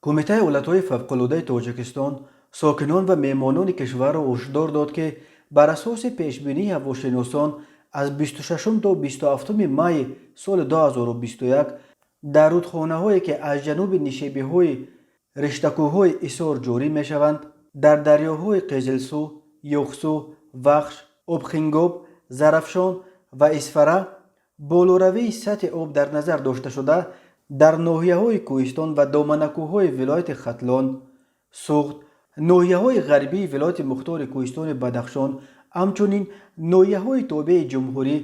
Кумитаи ҳолатҳои фавқулодаи Тоҷикистон сокинон ва меҳмонони кишварро ҳушдор дод, ки бар асоси пешбинии ҳавошиносон аз 26 то 27 майи соли 2021 дар рудхонаҳое, ки аз ҷануби нишебиҳои риштакӯҳҳои Ҳисор ҷорӣ мешаванд, дар дарёҳои Қизилсу, Ёхсу, Вахш, Обхингоб, Зарафшон ва Исфара болоравии сатҳи об дар назар дошта шуда, дар ноҳияҳои кӯҳистон ва доманакӯҳҳои вилояти Хатлон, Суғд, ноҳияҳои ғарбии вилояти мухтори кӯҳистони Бадахшон, ҳамчунин ноҳияҳои тобеи ҷумҳурӣ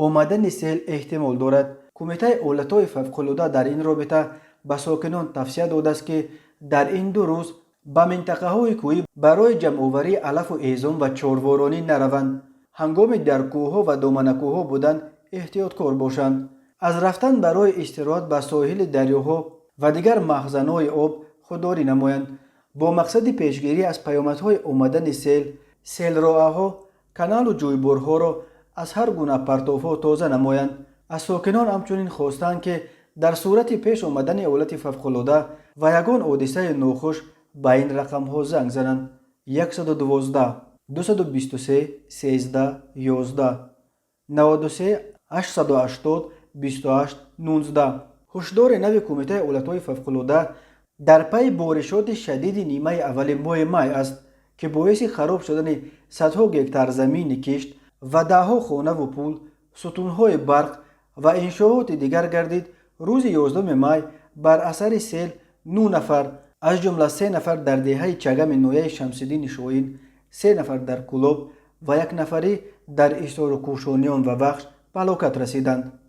омадани сел эҳтимол дорад. Кумитаи ҳолатҳои фавқулода дар ин робита ба сокинон тавсия додааст, ки дар ин 2 рӯз ба минтақаҳои кӯҳӣ барои ҷамъоварии алафу ҳезум ва чорворонӣ нараванд. Ҳангоми дар кӯҳҳо ва доманакӯҳҳо будан эҳтиёткор бошанд. Аз рафтан барои истироҳат ба соҳили дарёҳо ва дигар махзанҳои об худдорӣ намоянд. Бо мақсади пешгирӣ аз паёмадҳои омадани сел, селроаҳо, каналу ҷӯйборҳоро аз ҳар гуна партовҳо тоза намоянд. Аз сокинон ҳамчунин хостанд, ки дар сурати пеш омадани ҳолати фавқулода ва ягон ҳодисаи нохуш ба ин рақамҳо занг зананд: 112, 223 13 11, 93 880 28 19. Ҳушдори нави Кумитаи ҳолатҳои фавқулода дар пайи боришоти шадиди нимаи аввали моҳи май аст, ки боиси хароб шудани садҳо гектар замини кишт ва даҳҳо хонаву пул, сутунҳои барқ ва иншооти дигар гардид. Рӯзи 11 май бар асари сел 9 нафар, аз ҷумла 3 нафар дар деҳаи Чагами ноҳияи Шамсиддини Шоҳин, 3 нафар дар Кӯлоб ва як нафарӣ дар Ҳисору Кӯшониён ва Вахш ба ҳалокат расиданд.